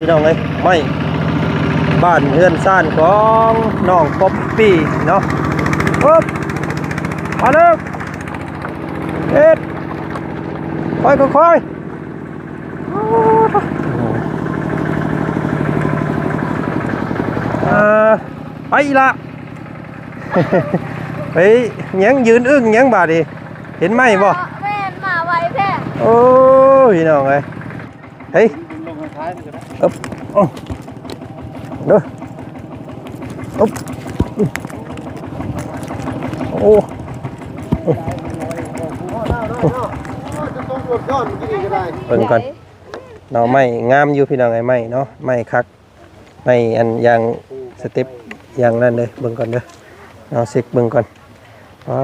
ພີ່ນ້ອງເອີຍ ໄມ້ບ້ານເຮືອນຊານຂອງນ້ອງປັອບປີ້ເນາະ. ປຶບ ມາເດີ ເຮັດ ຄ່ອຍໆ ອ່າ ໄປອີກລະ ໄປຫຍັງ ຢືນອຶ້ງຫຍັງບາດນີ້ ເຫັນໄມ້ບໍ່? ແມ່ນ ມາໄວແທ້. ໂອ້ ພີ່ນ້ອງເອີຍ ເຮີ້ຍ ອຶບ ເດີ ອຶບ ໂອ້ ເບິ່ງກ່ອນ ໜໍ່ໄມ້ງາມຢູ່ ພີ່ນ້ອງເອີຍ ໄມ້ເນາະ ໄມ້ຄັກ ໄມ້ອັນຢ່າງສະເຕັບຢ່າງນັ້ນເດີ ເບິ່ງກ່ອນເດີ ເອົາເຊັກເບິ່ງກ່ອນ. ປາ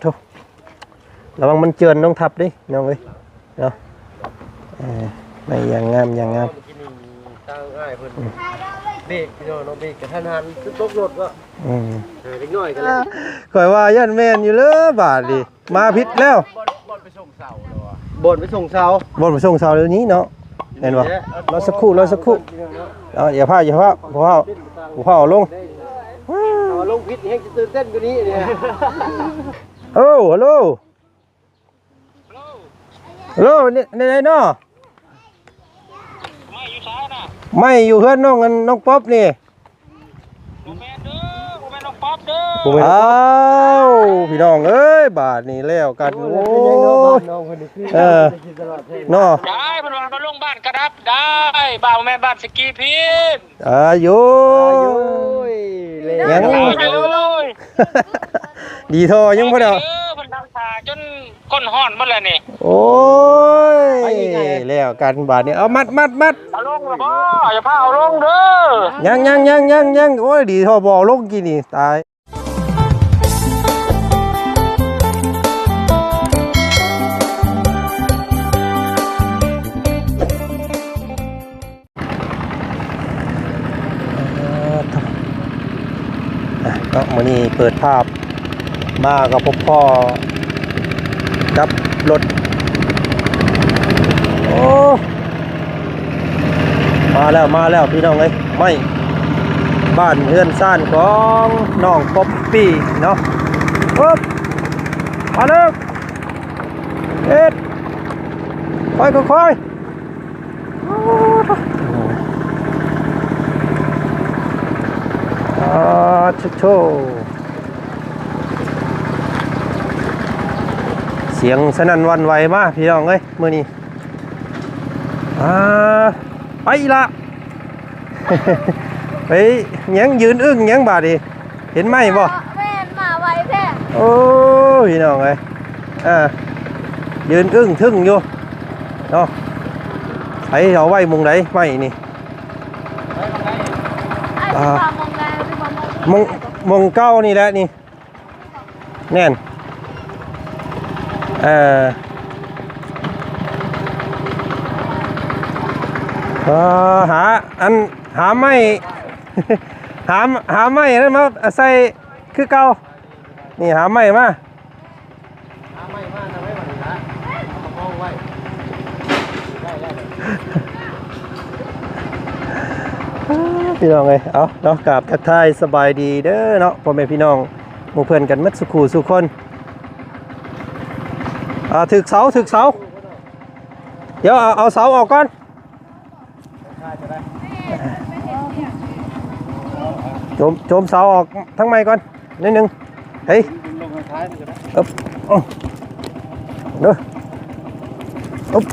ໂທ້ ລະວັງມັນເຈື່ອນລົງທັບເດ້ ນ້ອງເອີຍເນາະ. ເອີ ໄມ້ຢ່າງງາມ ຢ່າງງາມ. ເບກ ພີ່ນ້ອງເນາະ ເບກກະທັນຫັນ ຄືຕົກລົດເນາະ. ອືມ ເດັກນ້ອຍກັນແຫຼະ ຂ້ອຍວ່າຢ້ານແມ່ນຢູ່ເລີຍບາດນີ້ ມາຜິດແລ້ວ. ບ່ອນໄປສົ່ງເສົາ ບ່ອນໄປສົ່ງເສົາດຽວນີ້ເນາະ ແມ່ນບໍ່? ລໍສັກຄູ່ ລໍສັກຄູ່ ເອົາ ຢ່າຟ້າວ ຢ່າຟ້າວ ບໍ່ຟ້າວ ບໍ່ຟ້າວເອົາລົງ ເອົາລົງຜິດແຮງຊິຕື່ນເຕັ້ນກວ່ານີ້ເດ. ໂອ້ ຮັລໂຫຼ ຮັລໂຫຼ ແນວໃດເນາະ? ໄມ້ຢູ່ໃສນະ? ໄມ້ຢູ່ເຮືອນນ້ອງ ອັນ ນ້ອງປັອບນີ້. ບໍ່ແມ່ນເດີ ບໍ່ແມ່ນນ້ອງປັອບເດີ. ອ້າວ ພີ່ນ້ອງເອີຍ ບາດນີ້ແລ້ວກັນ. ໂອ້ຍ ໂອ້ຍ ເນາະ ໄດ້ ເພິ່ນວ່າມາລົງບ້ານກະດັບໄດ້ ບ້ານ ບໍ່ແມ່ນບ້ານສະກີພີນ. ອາໂຢຍ ຍັງ ດີທໍ່ຍັງບໍ່ໄດ້ ເອີ ເພິ່ນນັ່ງຖ້າຈົນ ກົ້ນຮ້ອນໝົດແລ້ວນີ້. ໂອ້ຍ ແລ້ວກັນບາດນີ້ ເອົາ ມັດ ມັດ ມັດ ເອົາລົງແລ້ວບໍ່? ຢ່າພາເອົາລົງເດີ. ຍັງ ຍັງ ຍັງ ຍັງ ຍັງ ໂອ້ຍ ດີທໍ່ບໍ່ເອົາລົງກີ້ນີ້ ຕາຍ. ອ່າ ເນາະ ມື້ນີ້ເປີດພາບມາກໍພົບພໍ້ກັບລົດ. ໂອ້ ມາແລ້ວ ມາແລ້ວ ພີ່ນ້ອງເອີຍ ໄມ້ບ້ານເຮືອນຊານຂອງນ້ອງປັອບປີ້ເນາະ. ປຶບ ມາເດີ ເຮັດ ຄ່ອຍໆ ອ້າ ໂທ້ ສຽງສະໜັ່ນຫວັ່ນໄຫວມາ ພີ່ນ້ອງເອີຍ ມື້ນີ້. ອ່າ ໄປອີກລະ ໄປຫຍັງ ຢືນອຶ້ງຫຍັງບາດນີ້ ເຫັນໄມ້ບໍ່? ແມ່ນ ມາໄວແທ້. ໂອ້ຍ ພີ່ນ້ອງເອີຍ ອ່າ ຢືນອຶ້ງທຶ້ງຢູ່ເນາະ. ໃຜເອົາໄວ້ໝ່ອງໃດໄມ້ນີ້? ອ່າ ໝ່ອງ ໝ່ອງເກົ່ານີ້ແຫຼະນີ້. ແມ່ນ ເອີ ເອີ ຫາ ອັນ ຫາໄມ້ ຫາ ຫາໄມ້ນັ້ນມາໃສ່ຄືເກົ່າ. ນີ້ ຫາໄມ້ມາ ຫາໄມ້ມານຳໄວ້ບັດນີ້ລະ ເອົາມາຫ້ອງໄວ້ ໄດ້ແລ້ວ ພີ່ນ້ອງເອີຍ. ເອົາເນາະ ກາບທັກທາຍສະບາຍດີເດີເນາະ ພໍ່ແມ່ພີ່ນ້ອງ ໝູ່ເພື່ອນກັນໝົດສູ່ຄູ່ສູ່ຄົນ. ອ່າ ຖືກເສົາ ຖືກເສົາ ດຽວເອົາ ເອົາເສົາອອກກ່ອນ ໂຈມ ໂຈມເສົາອອກທາງໃໝ່ກ່ອນໜ້ອຍໜຶ່ງ. ເຮີ້ຍ ອຶບ ເອີ ເດີ ອຶບ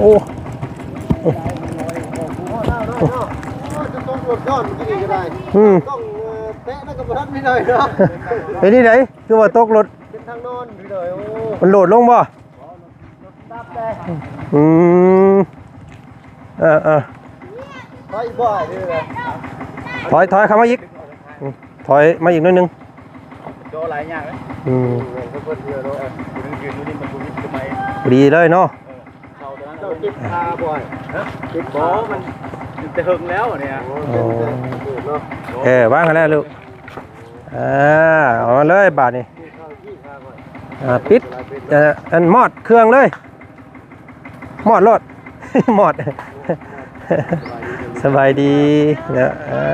ໂອ້ ອືມ ເປັນຈັ່ງໃດ ຄືວ່າຕົກລົດ? ເປັນທາງນອນ ໂອ້ ມັນໂດດລົງບໍ່? ອືມ ເອີ ເອີ ຖອຍ ຖອຍເຂົ້າມາອີກ ອືມ ຖອຍມາອີກໜ້ອຍໜຶ່ງ ໂຈຫຼາຍຍາກເດ້ ອືມ ພໍດີເລີຍເນາະ ເອີ ເຂົາເຈົ້າເຈັບຂາບໍ່ອ້າຍ? ຮະ? ເຈັບບໍ່? ມັນແຕ່ເຫິງແລ້ວນີ້ ໂອ້ ເອີ ວາງຫັ້ນແຫຼະລູກ ອ່າ ເອົາມາເລີຍບາດນີ້ ອ່າ ປິດ ເອີ ອັນ ມອດເຄື່ອງເລີຍ ມອດໂລດ ໝອດ ສະບາຍດີເນາະ ອ່າ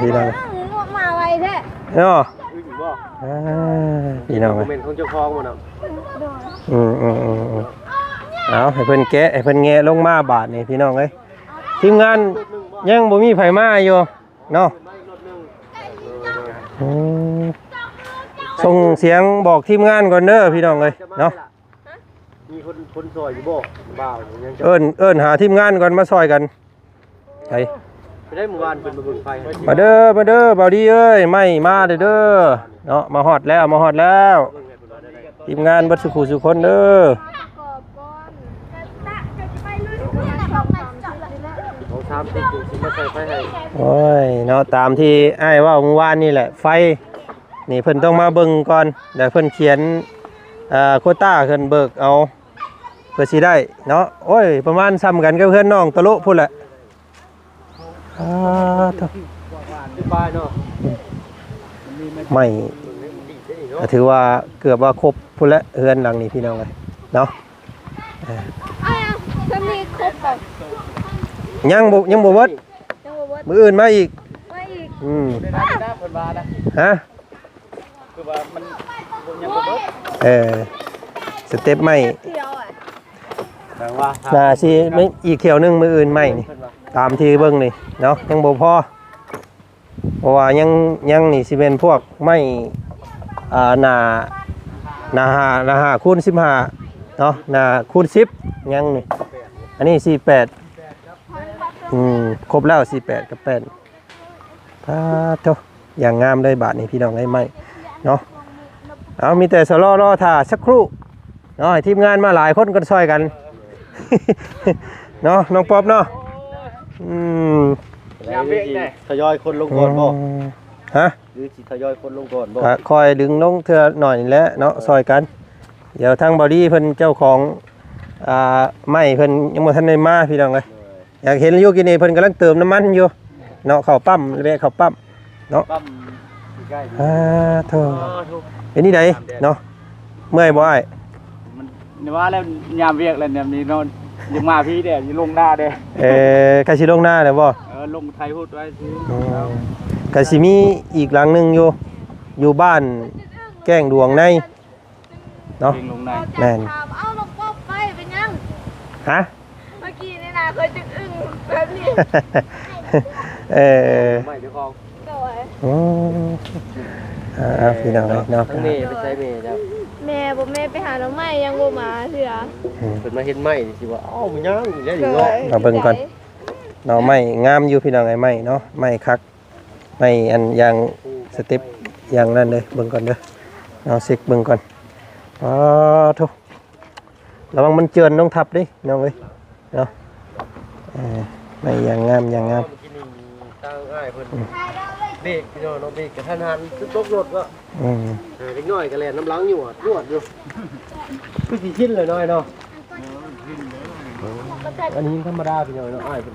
ພີ່ນ້ອງ ມາໄວແທ້ເນາະ ອ່າ ພີ່ນ້ອງ ບໍ່ແມ່ນຂອງເຈົ້າຂອງບໍ່ນະ ອືມໆໆໆ ເອົາ ໃຫ້ເພິ່ນແກະ ໃຫ້ເພິ່ນແງະລົງມາບາດນີ້ ພີ່ນ້ອງເອີຍ ທີມງານຍັງບໍ່ມີໃຜມາຢູ່ເນາະ ອືມ ສົ່ງສຽງບອກທີມງານກ່ອນເດີ ພີ່ນ້ອງເອີຍເນາະ. ມີຄົນ ຄົນຊ່ອຍຢູ່ບໍ່? ບ່າວຍັງຈະ ເອີ້ນ ເອີ້ນຫາທີມງານກ່ອນ ມາຊ່ອຍກັນ ໄປ ໄປໄດ້ມື້ວານເພິ່ນມາເບິ່ງໄຟ ມາເດີ ມາເດີ ບ່າວດີເອີຍ ໄມ້ມາເດີ ເດີເນາະ ມາຮອດແລ້ວ ມາຮອດແລ້ວ ທີມງານເບິດສູ່ຄູ່ສູ່ຄົນເດີ ສອງສາມຕິກ ຊິມາໃສ່ໄຟໃຫ້ ໂອ້ຍເນາະ ຕາມທີ່ອ້າຍເວົ້າມື້ວານນີ້ແຫຼະ ໄຟ ນີ້ເພິ່ນຕ້ອງມາເບິ່ງກ່ອນ ແລ້ວເພິ່ນຂຽນ ເອີ ໂຄຕ້າເພິ່ນເບີກເອົາ ເພື່ອຊິໄດ້ເນາະ ໂອ້ຍ ປະມານສ່ຳກັນກັບເຮືອນນ້ອງຕະໂລະພຸ້ນແຫຼະ ອາ ໂທ້ ໄມ້ ກໍຖືວ່າເກືອບວ່າຄົບພຸ້ນແຫຼະ ເຮືອນຫຼັງນີ້ ພີ່ນ້ອງເອີຍເນາະ ເອີ ອ່າ ເພິ່ນມີຄົບບໍ່? ຍັງບໍ່ ຍັງບໍ່ເບິດ ຍັງບໍ່ເບິດ ມື້ອື່ນມາອີກ ມາອີກ ອືມ ເພິ່ນວ່ານະ ຮະ ຄືວ່າມັນຍັງບໍ່ເບິດ ເອີ ສະເຕັບໄມ້ ດຽວອະ ໜ້າຊິມີອີກຖ້ຽວໜຶ່ງ ມື້ອື່ນໄມ້ນີ້ ຕາມທີ່ເບິ່ງນີ້ເນາະ ຍັງບໍ່ພໍ ເພາະວ່າຍັງ ຍັງນີ້ຊິແມ່ນພວກໄມ້ ອ່າ ໜ້າ ໜ້າຫ້າ ໜ້າຫ້າຄູນສິບຫ້າເນາະ ໜ້າຄູນສິບ ຍັງນີ້ ອັນນີ້ສີ່ແປດ ອືມ ຄົບແລ້ວ ສີ່ແປດກັບແປດ ປາດໂທ້ ຢ່າງງາມເລີຍບາດນີ້ ພີ່ນ້ອງເອີຍ ໄມ້ເນາະ ເອົາ ມີແຕ່ຊະລໍລໍຖ້າສັກຄรู่ເນາະ ໃຫ້ທີມງານມາຫຼາຍຄົນກ່ອນຊ່ອຍກັນເນາະ ນ້ອງປັອບເນາະ ອືມ ຍາມເວກນີ້ ທະຍອຍຄົນລົງກ່ອນບໍ່? ຮະ? ຫຼືຊິທະຍອຍຄົນລົງກ່ອນບໍ່? ກະຄ່ອຍດຶງລົງເທື່ອໜ້ອຍນີ້ແຫຼະເນາະ ຊ່ອຍກັນ ດຽວທາງບ່າວດີເພິ່ນເຈົ້າຂອງ ອ່າ ໄມ້ເພິ່ນຍັງບໍ່ທັນໄດ້ມາ ພີ່ນ້ອງເອີຍ ຢາກເຫັນຢູ່ ກີ້ນີ້ເພິ່ນກຳລັງເຕີມນ້ຳມັນຢູ່ເນາະ ເຂົ້າປ້ຳ ແວະເຂົ້າປ້ຳເນາະ ປ້ຳໃກ້ໆ ອາ ໂທ້ ເປັນຈັ່ງໃດເນາະ ເມື່ອຍບໍ່ອ້າຍ? ມັນວ່າແລ້ວຍາມວຽກແລ້ວຍາມນີ້ເນາະ ຢາກມາພີ້ແດ່ ຢາກລົງນາແດ່ ເອີ ໃກ້ຊິລົງນາແລ້ວບໍ່? ເອີ ລົງໄຖພຸດໄວ້ ອືມ ກະຊິມີອີກຫຼັງໜຶ່ງຢູ່ ຢູ່ບ້ານແກ້ງດວງໃນ ເນາະ ແມ່ນ ເອົາລົງປົບໄປເປັນຫຍັງ? ຮະ? ເມື່ອກີ້ນີ້ນະ ຂ້ອຍຈຶ່ງອຶ້ງແບບນີ້ ເອີ ໄມ້ເຈົ້າຂອງ ໂດຍ ອືມ ອ່າ ພີ່ນ້ອງເອີຍເນາະ ທັງແມ່ໄປໃສແມ່ເຈົ້າ? ແມ່ບໍ່ ແມ່ໄປຫາໜໍ່ໄມ້ ຍັງບໍ່ມາເທື່ອ ອືມ ເພິ່ນມາເຫັນໄມ້ນີ້ຊິວ່າ ເອົ້າ ມັນຍັງອີກແລ້ວນີ້ເນາະ ມາເບິ່ງກ່ອນ ໜໍ່ໄມ້ງາມຢູ່ ພີ່ນ້ອງເອີຍ ໄມ້ເນາະ ໄມ້ຄັກ ໄມ້ອັນຢ່າງສະເຕັບຢ່າງນັ້ນເດີ ເບິ່ງກ່ອນເດີ ເອົາເຊັກເບິ່ງກ່ອນ ປາໂທ້ ລະວັງມັນເຈື່ອນລົງທັບເດ້ນ້ອງເອີຍເນາະ ເອີ ໄມ້ຢ່າງງາມ ຢ່າງງາມ ເມື່ອກີ້ນີ້ທາງອ້າຍເພິ່ນ ອືມ ເບກ ພີ່ນ້ອງເນາະ ເບກກະທັນຫັນ ຄືຕົກລົດເນາະ ອືມ ເດັກນ້ອຍກະແລ່ນນຳຫຼັງຍວດ ຍວດຢູ່ ຄືຊິຊິນແລ້ວນ້ອຍເນາະ ອັນນີ້ທຳມະດາ ພີ່ນ້ອງເນາະ ອ້າຍເພິ່ນ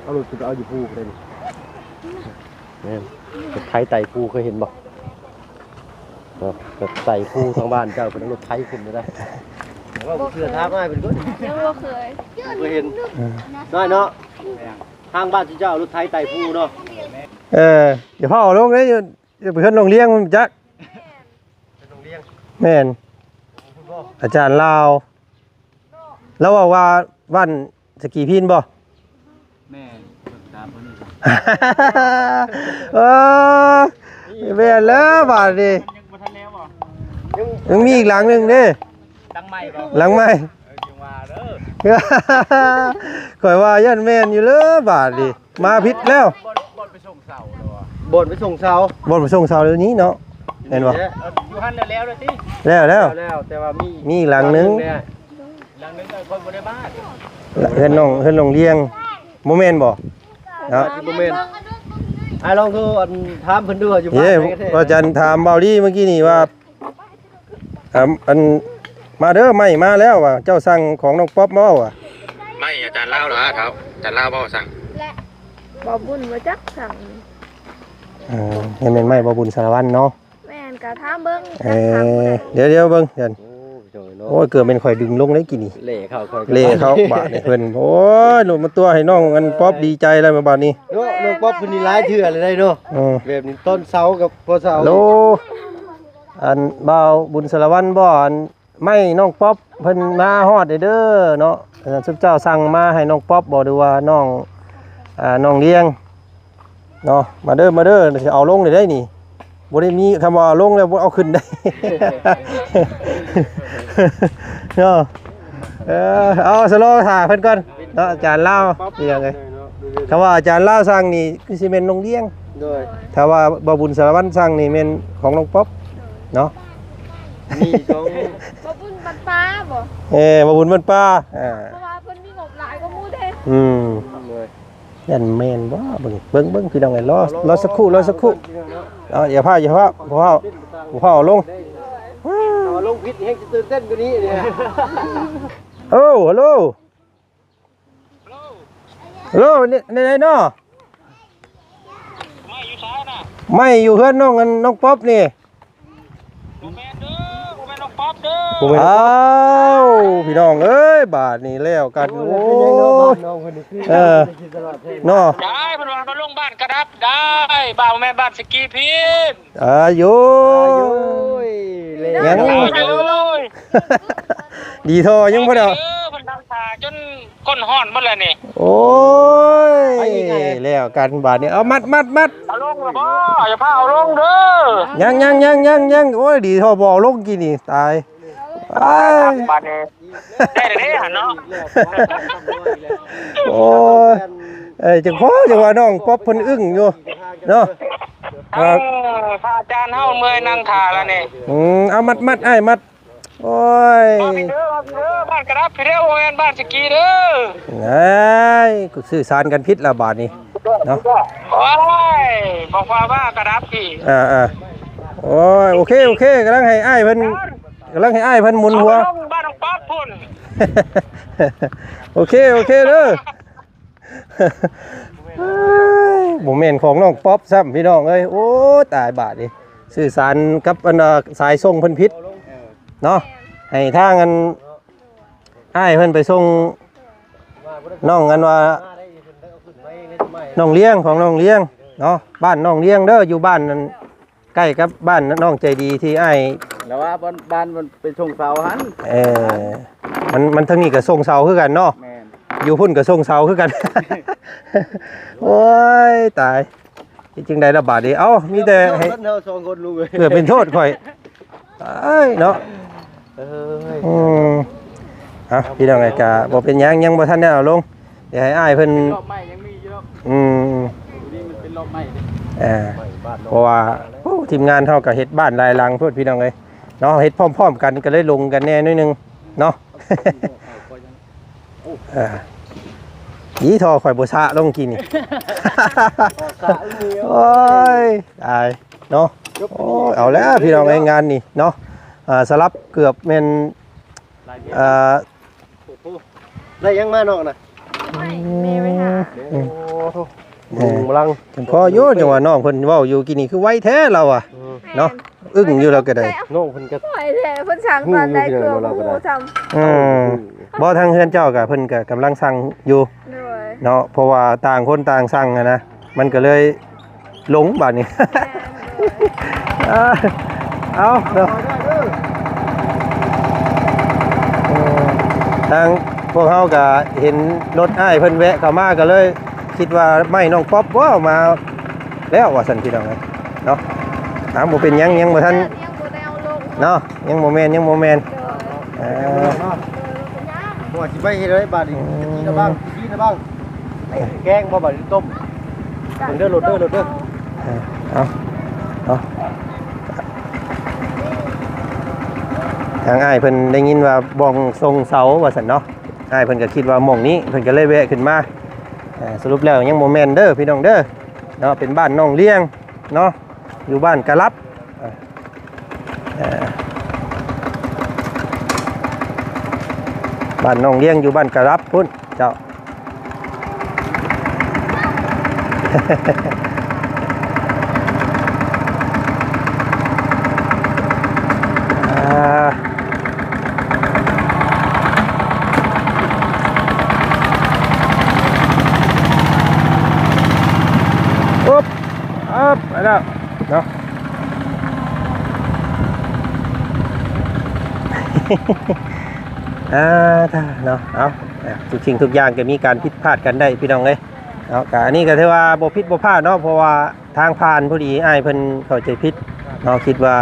ເອົາລົດຂຶ້ນໄປເອົາຢູ່ພູພຸ້ນເດ້ ແມ່ນ ລົດໄຖໄຕ່ພູ ເຄີຍເຫັນບໍ່? ເນາະ ແບບໄຕ່ພູທາງບ້ານເຈົ້າເພິ່ນເອົາລົດໄຖຂຶ້ນໄດ້ ເວົ້າບໍ່ເຊື່ອ ຖາມອ້າຍເພິ່ນກ່ອນ ຍັງບໍ່ເຄີຍ ບໍ່ເຄີຍເຫັນ ອືມ ນ້ອຍເນາະ ທາງບ້ານເຈົ້າເອົາລົດໄຖໄຕ່ພູເນາະ ເອີ ຢ່າຟ້າວເອົາລົງເດ້ ຢູ່ ຢູ່ເຮືອນໂຮງລຽນພຸ້ນຈັກ ເຮືອນໂຮງລຽນ ແມ່ນ ອາຈານລາວ ລາວເວົ້າວ່າບ້ານສະກີພີນບໍ່? ແມ່ນ ເບິ່ງຕາມເພິ່ນນີ້ ເອີ ແມ່ນແລ້ວບາດນີ້ ຍັງບໍ່ທັນແລ້ວບໍ່? ຍັງມີອີກຫຼັງໜຶ່ງເດ້ ຫຼັງໃໝ່ບໍ່? ຫຼັງໃໝ່ ເອີ ຈັ່ງວ່າເດີ ຂ້ອຍວ່າຢ້ານແມ່ນຢູ່ເລີບາດນີ້ ມາຜິດແລ້ວ ບ່ອນ ບ່ອນໄປສົ່ງເສົາເດີ ບ່ອນໄປສົ່ງເສົາ ບ່ອນໄປສົ່ງເສົາດຽວນີ້ເນາະ ແມ່ນບໍ່? ເອີ ຢູ່ຫັ້ນແລ້ວແລ້ວຕິ ແລ້ວແລ້ວ ແລ້ວແລ້ວ ແຕ່ວ່າມີ ມີອີກຫຼັງໜຶ່ງ ຫຼັງໜຶ່ງ ຫຼັງໜຶ່ງກໍຄົນບໍ່ໄດ້ມາ ເຮືອນນ້ອງ ເຮືອນນ້ອງລຽງ ບໍ່ແມ່ນບໍ່? ເນາະ ບໍ່ແມ່ນ ອ້າຍລອງໂທ ອັນ ຖາມເພິ່ນດູ ຢູ່ບ້ານໃດກັນແທ້ ວ່າຈັນຖາມເບົາລີເມື່ອກີ້ນີ້ວ່າ ອັນ ອັນ ມາເດີ ໄມ້ມາແລ້ວວ່າ ເຈົ້າສັ່ງຂອງນ້ອງປັອບບໍ່ວ່າ ໄມ້ອາຈານລາວເນາະ ອາຈານລາວບໍ່ສັ່ງ ແລະ ບໍ່ບຸນບໍ່ຈັກສັ່ງ ເອີ ເຫັນແມ່ນໄມ້ບໍ່ບຸນສາລະວັນເນາະ ແມ່ນ ກະຖາມເບິ່ງ ເອີ ຈັກຖາມຜູ້ໃດ ດຽວ ດຽວເບິ່ງ ໂອ້ ໂດຍເນາະ ໂອ້ຍ ເກືອບແມ່ນຂ້ອຍດຶງລົງເດ້ກີ້ນີ້ ເລເຂົ້າ ຂ້ອຍກໍເລເຂົ້າບາດນີ້ເພິ່ນ. ໂອ້ຍ ລົງມາຕົວະໃຫ້ນ້ອງອັນ ເອີ ປັອບດີໃຈແລ້ວບາດນີ້. ເນາະ ນ້ອງປັອບເພິ່ນນີ້ຫຼາຍເທື່ອແລ້ວເດ້ເນາະ. ເອີ ແບບນີ້ຕອນເຊົ້າກັບພໍເຊົ້າ. ໂລ ອັນບ່າວບຸນສາລະວັນບໍ່ ອັນ ໄມ້ນ້ອງປັອບເພິ່ນມາຮອດເດີເນາະ. ອັນນັ້ນ ຊຸມເຈົ້າສັ່ງມາໃຫ້ນ້ອງປັອບບໍ່ ຫຼືວ່ານ້ອງ ອ່າ ນ້ອງລ້ຽງເນາະ? ມາເດີ ມາເດີ ຊິເອົາລົງໄດ້ນີ້. ບໍ່ໄດ້ມີຄຳວ່າເອົາລົງແລ້ວບໍ່ເອົາຂຶ້ນໄດ້ເນາະ. ເອີ ເອົາ ສະລໍຖ້າເພິ່ນກ່ອນເນາະ ອາຈານລາວ. ເປັນຫຍັງເອີຍ ຄຳວ່າອາຈານລາວສັ່ງນີ້ຄືຊິແມ່ນນ້ອງລ້ຽງ. ໂດຍ ຖ້າວ່າບ່າວບຸນສາລະວັນສັ່ງນີ້ແມ່ນຂອງນ້ອງປັອບເນາະ. ມີຂອງບ່າວບຸນບ້ານປ່າບໍ່? ເອີ ບ່າວບຸນບ້ານປ່າ ອ່າ ເພາະວ່າເພິ່ນມີງົບຫຼາຍກວ່າໝູ່ເດ້. ອືມ ໂດຍ ຢ້ານແມ່ນບໍ່? ເບິ່ງ ເບິ່ງ ເບິ່ງ ພີ່ນ້ອງເອີຍ ລໍ ລໍສັກຄູ່ ລໍສັກຄູ່. ເອົາ ຢ່າຟ້າວ ຢ່າຟ້າວ ບໍ່ຟ້າວ ບໍ່ຟ້າວເອົາລົງ. ເອົາລົງຜິດແຮ່ງຊິຕື່ນເຕັ້ນກວ່ານີ້ເນຍ. ໂອ້ ຮັລໂຫຼ ຮັລໂຫຼ ນີ້ ນີ້ເນາະ. ໄມ້ຢູ່ໃສນະ? ໄມ້ຢູ່ເຮືອນນ້ອງ ອັນ ນ້ອງປັອບນີ້. ບໍ່ແມ່ນເດີ ບໍ່ແມ່ນນ້ອງປັອບເດີ. ອ້າວ ພີ່ນ້ອງເອີຍ ບາດນີ້ແລ້ວກັນ. ໂອ້ຍ ໂອ້ຍ ເປັນຫຍັງເນາະ ບ້ານນ້ອງເພິ່ນນີ້ຄື ເອີ ເນາະ ໄດ້ ເພິ່ນວ່າມາລົງບ້ານກະດັບໄດ້ ບ້ານ ບໍ່ແມ່ນບ້ານສະກີພີນ. ອາໂຢຍ ອາໂຢຍ ຍັງ ອາໂຢຍ ດີທໍ່ຍັງບໍ່ໄດ້ເອົາ ເອີ ເພິ່ນນັ່ງຖ້າຈົນ ກົ້ນຮ້ອນໝົດແລ້ວນີ້. ໂອ້ຍ ໄປອີກແລ້ວ ແລ້ວກັນບາດນີ້. ເອົາ ມັດ ມັດ ມັດ ເອົາລົງແລ້ວບໍ່? ຢ່າພາເອົາລົງເດີ. ຍັງ ຍັງ ຍັງ ຍັງ ຍັງ. ໂອ້ຍ ດີທໍ່ບໍ່ເອົາລົງກີ້ນີ້ ຕາຍ. ອ້າຍ ບາດນີ້ ໄດ້ແລ້ວເດ້ຫັ້ນເນາະ. ໂອ້ຍ ເອີຍ ຈັ່ງພໍ ຈັ່ງວ່ານ້ອງປັອບເພິ່ນອຶ້ງຢູ່ເນາະ. ເອີ ພະອາຈານເຮົາເມື່ອຍນັ່ງຖ້າແລ້ວນີ້. ອືມ ເອົາ ມັດ ມັດ ອ້າຍ ມັດ. ໂອ້ຍ ມາພີ້ເດີ ມາພີ້ເດີ ບ້ານກະດັບພີ້ເດີ ບໍ່ແມ່ນບ້ານສະກີເດີ. ໄອ້ ສື່ສານກັນຜິດລະບາດນີ້ເນາະ. ໂອ້ຍ ບອກວ່າບ້ານກະດັບພີ້. ເອີໆ ໂອ້ຍ ໂອເຄ ໂອເຄ ກຳລັງໃຫ້ອ້າຍເພິ່ນ ກຳລັງໃຫ້ອ້າຍເພິ່ນໝູນຫົວ ເອົາລົງບ້ານຂອງປັອບພຸ້ນ. ໂອເຄ ໂອເຄເດີ. ບໍ່ແມ່ນຂອງນ້ອງປັອບຊ້ຳ ພີ່ນ້ອງເອີຍ. ໂອ້ ຕາຍບາດນີ້ ສື່ສານກັບອັນ ສາຍສົ່ງເພິ່ນຜິດເນາະ. ໃຫ້ທາງອັນ ອ້າຍເພິ່ນໄປສົ່ງນ້ອງ ອັນວ່າ ນ້ອງລ້ຽງ ຂອງນ້ອງລ້ຽງເນາະ. ບ້ານນ້ອງລ້ຽງເດີ ຢູ່ບ້ານນັ້ນ ໃກ້ກັບບ້ານນ້ອງໃຈດີທີ່ອ້າຍ ແລ້ວວ່າບ້ານ ບ້ານມັນໄປສົ່ງເສົາຫັ້ນ. ເອີ ມັນ ມັນທາງນີ້ກໍສົ່ງເສົາຄືກັນເນາະ. ແມ່ນ ຢູ່ພຸ້ນກໍສົ່ງເສົາຄືກັນ. ໂອ້ຍ ຕາຍ ເຮັດຈັ່ງໃດລະບາດນີ້. ເອົ້າ ມີແຕ່ໃຫ້ ເຮົາສອງຄົນ ລຸງເອີຍ ເພື່ອເປັນໂທດຂ້ອຍ. ເອີຍ ເນາະ. ເອີຍ ອືມ ເອົ້າ ພີ່ນ້ອງເອີຍ ກະບໍ່ເປັນຫຍັງ ຍັງບໍ່ທັນໄດ້ເອົາລົງ. ດຽວໃຫ້ອ້າຍເພິ່ນ ເປັນລອບໃໝ່ ຍັງມີຢູ່ດອກ. ອືມ ນີ້ມັນເປັນລອບໃໝ່ເດ້. ເອີ ເພາະວ່າ ໂອ້ ທີມງານເຮົາກໍເຮັດບ້ານຫຼາຍຫຼັງໂພດ ພີ່ນ້ອງເອີຍເນາະ. ເຮັດພ້ອມໆກັນກໍເລີຍຫຼົງກັນແດ່ໜ້ອຍໜຶ່ງເນາະ. ເອີ ດີທໍ່ຂ້ອຍບໍ່ສະລົງກີ້ນີ້. ໂອ້ຍ ຕາຍເນາະ. ໂອ້ຍ ເອົາແລ້ວ ພີ່ນ້ອງເອີຍ ງານນີ້ເນາະ. ອ່າ ສະຫຼັບເກືອບແມ່ນ ເອີ ໄດ້ຫຍັງມານ້ອງນະ? ໄມ້ແມ່ໄວ້ຫາ. ອືມ ໂອ້ໂຫ ເອີ ເປັນພໍຢູ່. ຈັ່ງວ່ານ້ອງເພິ່ນເວົ້າຢູ່ກີ້ນີ້ຄືໄວແທ້ລາວວ່າ ອືມ ເນາະ. ອຶ້ງຢູ່ລາວກໍໄດ້ ນ້ອງເພິ່ນກໍໄວແທ້. ເພິ່ນສ້າງປານໃດ ຮູ້ຢູ່ ເກືອບບໍ່ຮູ້ຊ້ຳ. ອືມ ບໍ່ ທາງເຮືອນເຈົ້າກໍເພິ່ນກໍກຳລັງສ້າງຢູ່. ໂດຍ ເນາະ ເພາະວ່າຕ່າງຄົນຕ່າງສ້າງຫັ້ນນະ ມັນກໍເລີຍ ຫຼົງບາດນີ້. ເອົາເນາະ ເອີ ທາງພວກເຮົາກະເຫັນລົດອ້າຍເພິ່ນແວະເຂົ້າມາ ກະເລີຍຄິດວ່າໄມ້ນ້ອງປັອບບໍ່ມາແລ້ວວ່າຊັ້ນ ພີ່ນ້ອງເອີຍເນາະ. ອ່າ ບໍ່ເປັນຫຍັງ ຍັງບໍ່ທັນ ຍັງບໍ່ໄດ້ເອົາລົງເນາະ. ຍັງບໍ່ແມ່ນ ຍັງບໍ່ແມ່ນ. ເອີ ບໍ່ຊິໄປເຮັດໄດ້ບາດນີ້. ອືມ ຊິກິນລະບັງ ຊິກິນລະບັງ ແກງບໍ່ບາດນີ້ ຕົ້ມ. ເບິ່ງເດີ ລົດເດີ ລົດເດີ. ເອີ ເອົາ ເອົາ ທາງອ້າຍເພິ່ນໄດ້ຍິນວ່າບ່ອນສົ່ງເສົາວ່າຊັ້ນເນາະ. ອ້າຍເພິ່ນກໍຄິດວ່າໝ່ອງນີ້ ເພິ່ນກໍເລີຍແວະຂຶ້ນມາ. ເອີ ສະຫຼຸບແລ້ວຍັງບໍ່ແມ່ນເດີ ພີ່ນ້ອງເດີ ເນາະ. ເປັນບ້ານນ້ອງລ້ຽງເນາະ ຢູ່ບ້ານກະລັບ. ເອີ ເອີ ບ້ານນ້ອງລ້ຽງຢູ່ບ້ານກະລັບພຸ້ນເຈົ້າ. ອ່າ ເຈົ້າເນາະ ອ່າ ເນາະ ເອົາ ທຸກສິ່ງທຸກຢ່າງກໍມີການຜິດພາດກັນໄດ້ ພີ່ນ້ອງເອີຍເນາະ. ກະອັນນີ້ກໍຖືວ່າບໍ່ຜິດບໍ່ພາດເນາະ ເພາະວ່າທາງຜ່ານພໍດີ ອ້າຍເພິ່ນເຂົ້າໃຈຜິດເນາະ ຄິດວ່າ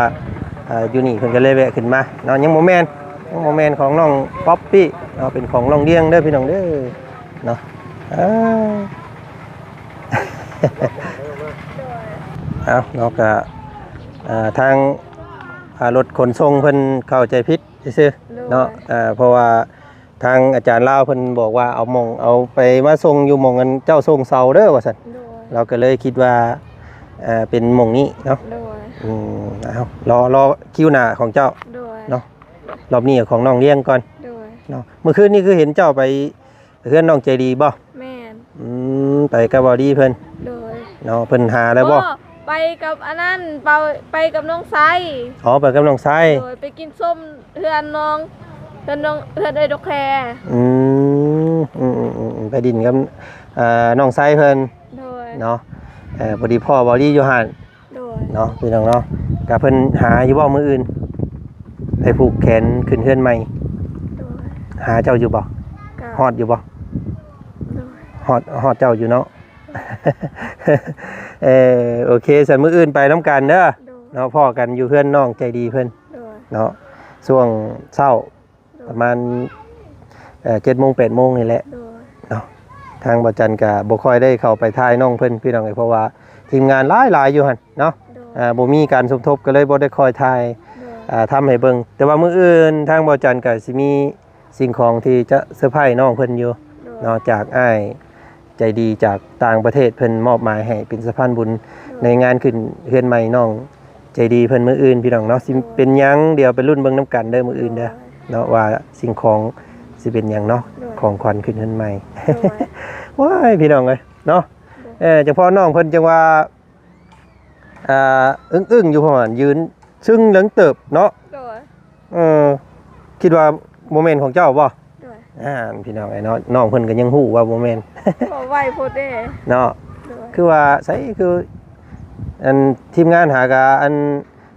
ເອີ ຢູ່ນີ້ ເພິ່ນກໍເລີຍແວະຂຶ້ນມາເນາະ. ຍັງບໍ່ແມ່ນ ຍັງບໍ່ແມ່ນຂອງນ້ອງປັອບປີ້ເນາະ ເປັນຂອງນ້ອງດຽງເດີ ພີ່ນ້ອງເດີເນາະ. ເອີ ເອົາເນາະ ກະ ເອີ ທາງ ເອີ ລົດຂົນສົ່ງເພິ່ນເຂົ້າໃຈຜິດຊື່ໆເນາະ. ເອີ ເພາະວ່າທາງອາຈານລາວເພິ່ນບອກວ່າເອົາໝ່ອງ ເອົາໄປມາສົ່ງຢູ່ໝ່ອງອັນເຈົ້າສົ່ງເສົາເດີວ່າຊັ້ນ. ລາວກໍເລີຍຄິດວ່າ ເອີ ເປັນໝ່ອງນີ້ເນາະ. ອືມ ເອົາ ລໍ ລໍຄິວໜ້າຂອງເຈົ້າເນາະ. ລອບນີ້ຂອງນ້ອງດຽງກ່ອນເນາະ. ມື້ຄືນນີ້ຄືເຫັນເຈົ້າໄປ ເຮືອນນ້ອງໃຈດີບໍ່? ແມ່ນ. ອືມ ໄປກັບບ່າວດີເພິ່ນ. ໂດຍ. ເນາະ ເພິ່ນຫາແລ້ວບໍ່? ບໍ່ ໄປກັບອັນນັ້ນ ໄປ ໄປກັບນ້ອງໄຊ. ອໍ ໄປກັບນ້ອງໄຊ. ໂດຍ ໄປກິນສົ້ມເຮືອນນ້ອງ ເຮືອນນ້ອງ ເຮືອນເອື້ອຍດອກແຄ. ອືມ ອືມໆ ໄປດິນກັບ ເອີ ນ້ອງໄຊເພິ່ນ. ໂດຍ. ເນາະ ເອີ ພໍດີພໍ້ບ່າວດີຢູ່ຫັ້ນ. ໂດຍ. ເນາະ ພີ່ນ້ອງເນາະ ກະເພິ່ນຫາຢູ່ບໍ່ມື້ອື່ນ ໄປຜູກແຂນຂຶ້ນເຮືອນໃໝ່? ໂດຍ. ຫາເຈົ້າຢູ່ບໍ່? ກະຮອດຢູ່ບໍ່? ໂດຍ. ຮອດ ຮອດເຈົ້າຢູ່ເນາະ. ເອີ ໂອເຄ ຊັ້ນມື້ອື່ນໄປນຳກັນເດີ. ໂດຍ. ເນາະ ພໍ້ກັນຢູ່ເຮືອນນ້ອງໃຈດີເພິ່ນ. ໂດຍ. ເນາະ ຊ່ວງເຊົ້າ ໂດຍ ປະມານ ເອີ ເຈັດໂມງ ແປດໂມງນີ້ແຫຼະ. ໂດຍ. ເນາະ ທາງບ່າວຈັນກະບໍ່ຄ່ອຍໄດ້ເຂົ້າໄປຖ່າຍນ້ອງເພິ່ນ ພີ່ນ້ອງເອີຍ ເພາະວ່າທີມງານຫຼາຍໆຢູ່ຫັ້ນເນາະ. ໂດຍ. ເອີ ບໍ່ມີການສົມທົບ ກໍເລີຍບໍ່ໄດ້ຄ່ອຍຖ່າຍ ໂດຍ ເອີ ທຳໃຫ້ເບິ່ງ. ແຕ່ວ່າມື້ອື່ນທາງບ່າວຈັນກະຊິມີສິ່ງຂອງທີ່ຈະເຊີໄພນ້ອງເພິ່ນຢູ່. ໂດຍ. ເນາະ ຈາກອ້າຍໃຈດີຈາກຕ່າງປະເທດ ເພິ່ນມອບໝາຍໃຫ້ເປັນສະພານບຸນ ໂດຍ ໃນງານຂຶ້ນເຮືອນໃໝ່ນ້ອງ ໃຈດີເພິ່ນມື້ອື່ນ ພີ່ນ້ອງເນາະ. ຊິ ໂດຍ ເປັນຫຍັງ ດຽວໄປລຸ້ນເບິ່ງນຳກັນເດີມື້ອື່ນເດີ. ໂດຍ. ເນາະ ວ່າສິ່ງຂອງຊິເປັນຫຍັງເນາະ. ໂດຍ. ຂອງຂວັນຂຶ້ນເຮືອນໃໝ່. ໂດຍ. ວ້າຍ ພີ່ນ້ອງເອີຍເນາະ. ໂດຍ. ເອີ ຈັ່ງພໍ້ນ້ອງເພິ່ນຈັ່ງວ່າ ອ່າ ອຶ້ງໆຢູ່ ເພາະວ່າຢືນຊຶ້ງເລິງເຕີບເນາະ. ໂດຍ. ເອີ ຄິດວ່າບໍ່ແມ່ນຂອງເຈົ້າບໍ່? ໂດຍ. ອ່າ ພີ່ນ້ອງເອີຍເນາະ ນ້ອງເພິ່ນກໍຍັງຮູ້ວ່າບໍ່ແມ່ນ ເວົ້າໄວໂພດເດ້ເນາະ. ໂດຍ. ຄືວ່າໃສ ຄືອັນທີມງານຫາກະອັນ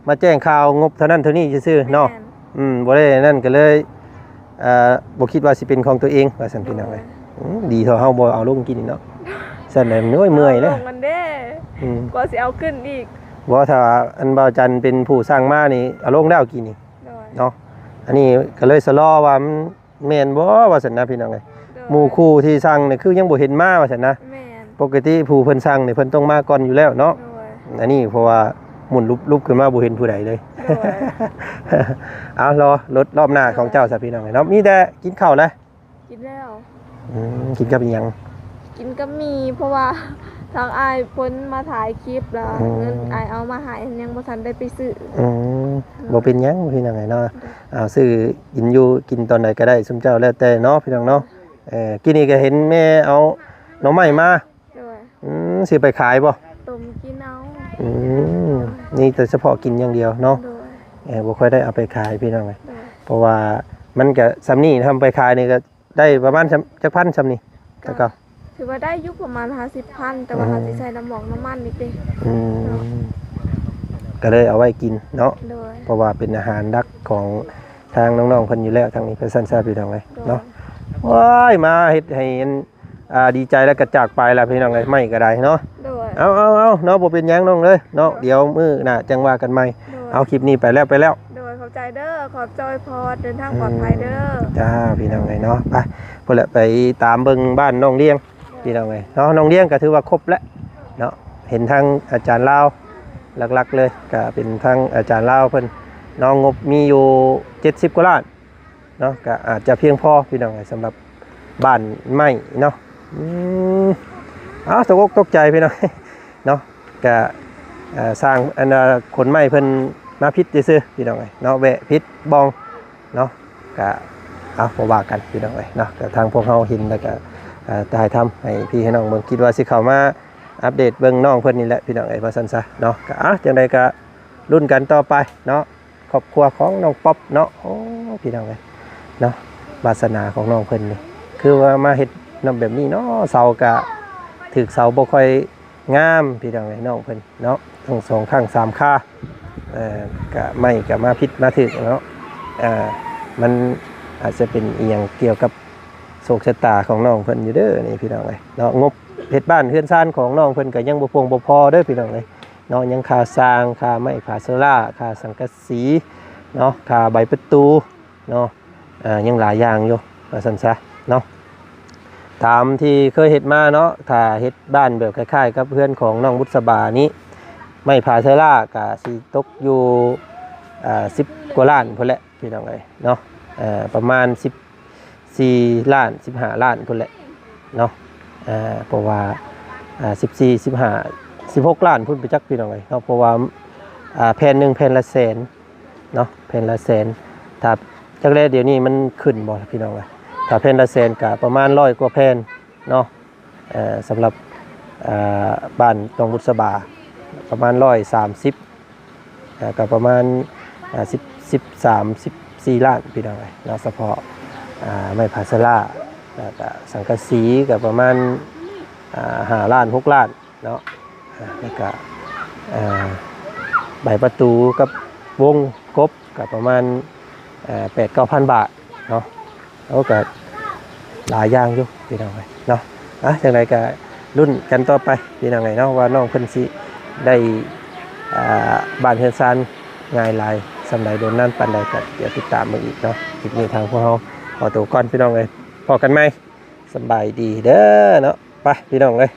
ມາແຈ້ງຂ່າວງົບເທົ່ານັ້ນເທົ່ານີ້ຊື່ໆເນາະ. ແມ່ນ. ອືມ ບໍ່ໄດ້ນັ້ນກໍເລີຍ ເອີ ບໍ່ຄິດວ່າຊິເປັນຂອງຕົວເອງວ່າຊັ້ນ ໂດຍ ພີ່ນ້ອງເອີຍ. ອືມ ດີເທົ່າເຮົາບໍ່ເອົາລົງກິນນີ້ເນາະ. ຊັ້ນແຫຼະ ໂອ້ຍ ເມື່ອຍແລ້ວ ເອົາລົງກັນເດ້. ອືມ ກວ່າຊິເອົາຂຶ້ນອີກ. ບໍ່ ຖ້າອັນບ່າວຈັນເປັນຜູ້ສັ່ງມານີ້ ເອົາລົງແລ້ວກິນນີ້. ໂດຍ. ເນາະ ອັນນີ້ກໍເລີຍຊະລໍວ່າມັນແມ່ນບໍ່ວ່າຊັ້ນນະ ພີ່ນ້ອງເອີຍ. ໂດຍ. ໝູ່ຄູ່ທີ່ສັ່ງນີ້ຄືຍັງບໍ່ເຫັນມາວ່າຊັ້ນນະ. ແມ່ນ. ປົກກະຕິຜູ້ເພິ່ນສັ່ງນີ້ເພິ່ນຕ້ອງມາກ່ອນຢູ່ແລ້ວເນາະ. ໂດຍ. ອັນນີ້ເພາະວ່າໝຸນລຸບໆຂຶ້ນມາບໍ່ເຫັນຜູ້ໃດເລີຍ. ໂດຍ. ເອົາ ລໍລົດລອບໜ້າຂອງເຈົ້າຊະ ໂດຍ ພີ່ນ້ອງເອີຍເນາະ. ມີແຕ່ກິນເຂົ້າແຫຼະ. ກິນແລ້ວ. ອືມ ກິນກັບອີ່ຫຍັງ? ກິນກັບໝີ່ ເພາະວ່າທາງອ້າຍເພິ່ນມາຖ່າຍຄລິບແລ້ວ ອືມ ເງິນອ້າຍເອົາມາໃຫ້ ຍັງບໍ່ທັນໄດ້ໄປຊື້. ອືມ ບໍ່ເປັນຫຍັງ ພີ່ນ້ອງເອີຍເນາະ. ໂດຍ. ເອົາ ຊື້ກິນຢູ່ ກິນຕອນໃດກໍໄດ້ ຊຸມເຈົ້າແລ້ວແຕ່ເນາະ ພີ່ນ້ອງເນາະ. ເອີ ກີ້ນີ້ກໍເຫັນແມ່ເອົາໜໍ່ໄມ້ມາ. ໂດຍ. ອືມ ຊິໄປຂາຍບໍ່? ຕົ້ມກິນເອົາ. ອືມ ນີ້ແຕ່ສະເພາະກິນຢ່າງດຽວເນາະ. ໂດຍ. ເອີ ບໍ່ຄ່ອຍໄດ້ເອົາໄປຂາຍ ພີ່ນ້ອງເອີຍ. ໂດຍ. ເພາະວ່າມັນກະສ່ຳນີ້ ທຳໄປຂາຍນີ້ກະໄດ້ປະມານສ່ຳ ຈັກພັນສ່ຳນີ້? ແຕ່ເກົ່າ ຖືວ່າໄດ້ຢູ່ປະມານຫ້າສິບພັນ ແຕ່ວ່າ ອືມ ເຮົາຊິໃສ່ນ້ຳໝອກນ້ຳມັນອີກເດ້. ອືມ ເນາະ ກະເລີຍເອົາໄວ້ກິນເນາະ. ໂດຍ. ເພາະວ່າເປັນອາຫານຫຼັກຂອງທາງນ້ອງໆເພິ່ນຢູ່ແລ້ວ ທາງນີ້ເພິ່ນຊັ້ນຊາ ພີ່ນ້ອງເອີຍ. ໂດຍ. ເນາະ ໂອ້ຍ ມາເຮັດໃຫ້ອັນ ອ່າ ດີໃຈແລ້ວກໍຈາກໄປລະ ພີ່ນ້ອງເອີຍ ໄມ້ກໍໄດ້ເນາະ. ໂດຍ. ເອົາໆໆ ເນາະ ບໍ່ເປັນຫຍັງນ້ອງເອີຍເນາະ. ໂດຍ. ດຽວມື້ໜ້າຈັ່ງວ່າກັນໃໝ່. ໂດຍ. ເອົາ ຄລິບນີ້ໄປແລ້ວ ໄປແລ້ວ. ໂດຍ. ຂອບໃຈເດີ ຂອບໃຈ ພອດ ເດີນທາງປອດໄພເດີ. ອືມ ຈ້າ ພີ່ນ້ອງເອີຍເນາະ. ໄປ ພຸ້ນແຫຼະ ໄປຕາມເບິ່ງບ້ານນ້ອງດຽງ ໂດຍ ພີ່ນ້ອງເອີຍເນາະ. ນ້ອງດຽງກໍຖືວ່າຄົບແລ້ວເນາະ ເຫັນທາງອາຈານລາວ ຫຼັກໆເລີຍກໍເປັນທາງອາຈານລາວເພິ່ນເນາະ. ງົບມີຢູ່ເຈັດສິບກວ່າລ້ານ ເນາະ ກະອາດຈະພຽງພໍ ພີ່ນ້ອງເອີຍ ສຳລັບບ້ານໄມ້ເນາະ. ອືມ ເອົາ ຕົກອົກຕົກໃຈ ພີ່ນ້ອງເນາະ. ກະ ເອີ ຊ່າງອັນ ເອີ ຂົນໄມ້ເພິ່ນມາຜິດຊື່ໆ ພີ່ນ້ອງເອີຍເນາະ ແວະຜິດບ່ອນເນາະ. ກະ ເອົາ ບໍ່ວ່າກັນ ພີ່ນ້ອງເອີຍເນາະ. ກະທາງພວກເຮົາເຫັນແລ້ວກະ ເອີ ຖ່າຍທຳໃຫ້ພີ່ໃຫ້ນ້ອງເບິ່ງ ຄິດວ່າຊິເຂົ້າມາອັບເດດເບິ່ງນ້ອງເພິ່ນນີ້ແຫຼະ ພີ່ນ້ອງເອີຍ ວ່າຊັ້ນຊະເນາະ. ກະ ເອົາ ຈັ່ງໃດກະລຸ້ນກັນຕໍ່ໄປເນາະ. ຄອບຄົວຂອງນ້ອງປັອບເນາະ ໂອ້ ພີ່ນ້ອງເອີຍເນາະ ວາສະໜາຂອງນ້ອງເພິ່ນນີ້ ຄືວ່າມາເຮັດນຳແບບນີ້ເນາະ. ເສົາກະຖືກເສົາບໍ່ຄ່ອຍ ງາມພີ່ນ້ອງເອີຍ ນ້ອງເພິ່ນເນາະ ທັງສອງຂ້າງສາມຄາ ເອີ ກະໄມ້ກະມາຜິດມາຖືກເນາະ ເອີ ມັນອາດຈະເປັນອີ່ຫຍັງກ່ຽວກັບໂຊກຊະຕາຂອງນ້ອງເພິ່ນຢູ່ເດີນີ້ພີ່ນ້ອງເອີຍເນາະ. ງົບເຮັດບ້ານເຮືອນຊານຂອງນ້ອງເພິ່ນກະຍັງບໍ່ພຽງບໍ່ພໍເດີພີ່ນ້ອງເອີຍເນາະ ຍັງຄ່າສ້າງ ຄ່າໄມ້ຜ້າເຊີລາ ຄ່າສັງກະສີເນາະ ຄ່າໃບປະຕູ ເນາະ ເອີ ຍັງຫຼາຍຢ່າງຢູ່ວ່າຊັ້ນຊະເນາະ ຕາມທີ່ເຄີຍເຮັດມາເນາະ. ຖ້າເຮັດບ້ານແບບຄ້າຍໆກັບເຮືອນຂອງນ້ອງບຸດສະບານີ້ ໄມ້ຜ້າເຊີລາກະຊິຕົກຢູ່ ເອີ ສິບກວ່າລ້ານພຸ້ນແຫຼະພີ່ນ້ອງເອີຍເນາະ ເອີ ປະມານສິບສີ່ລ້ານ ສິບຫ້າລ້ານພຸ້ນແຫຼະເນາະ ເອີ ເພາະວ່າ ເອີ ສິບສີ່ ສິບຫ້າ ສິບຫົກລ້ານພຸ້ນໄປຈັກພີ່ນ້ອງເອີຍເນາະ ເພາະວ່າ ເອີ ແຜ່ນໜຶ່ງແຜ່ນລະແສນ ເນາະ ແຜ່ນລະແສນ. ຖ້າຈັກແລດຽວນີ້ມັນຂຶ້ນບໍ່ພີ່ນ້ອງເອີຍ ຖ້າແຜ່ນລະແສນກະປະມານຮ້ອຍກວ່າແຜ່ນເນາະ ເອີ ສຳລັບ ເອີ ບ້ານໜອງບຸດສະບາ ປະມານຮ້ອຍສາມສິບ ເອີ ກະປະມານ ເອີ ສິບ ສິບສາມ ສິບສີ່ລ້ານພີ່ນ້ອງເອີຍເນາະ ສະເພາະ ເອີ ໄມ້ຜ້າເຊີລາ ແລ້ວກະສັງກະສີກະປະມານ ເອີ ຫ້າລ້ານ ຫົກລ້ານ ເນາະ ແລ້ວກະ ເອີ ໃບປະຕູກັບວົງກົບກະປະມານ ເອີ ແປດເກົ້າພັນບາດເນາະ. ໂອ້ ກະຫຼາຍຢ່າງຢູ່ພີ່ນ້ອງເອີຍເນາະ ອະ ຈັ່ງໃດກະລຸ້ນກັນຕໍ່ໄປພີ່ນ້ອງເອີຍເນາະ ວ່ານ້ອງເພິ່ນຊິໄດ້ ເອີ ບ້ານເຮືອນຊານງ່າຍຫຼາຍສ່ຳໃດ ດົນນານປານໃດ ກະດຽວຕິດຕາມເບິ່ງອີກເນາະ. ຄລິບນີ້ທາງພວກເຮົາຂໍໂຕກ່ອນພີ່ນ້ອງເອີຍ ພໍ້ກັນໃໝ່ ສະບາຍດີເດີເນາະ ໄປພີ່ນ້ອງເອີຍ.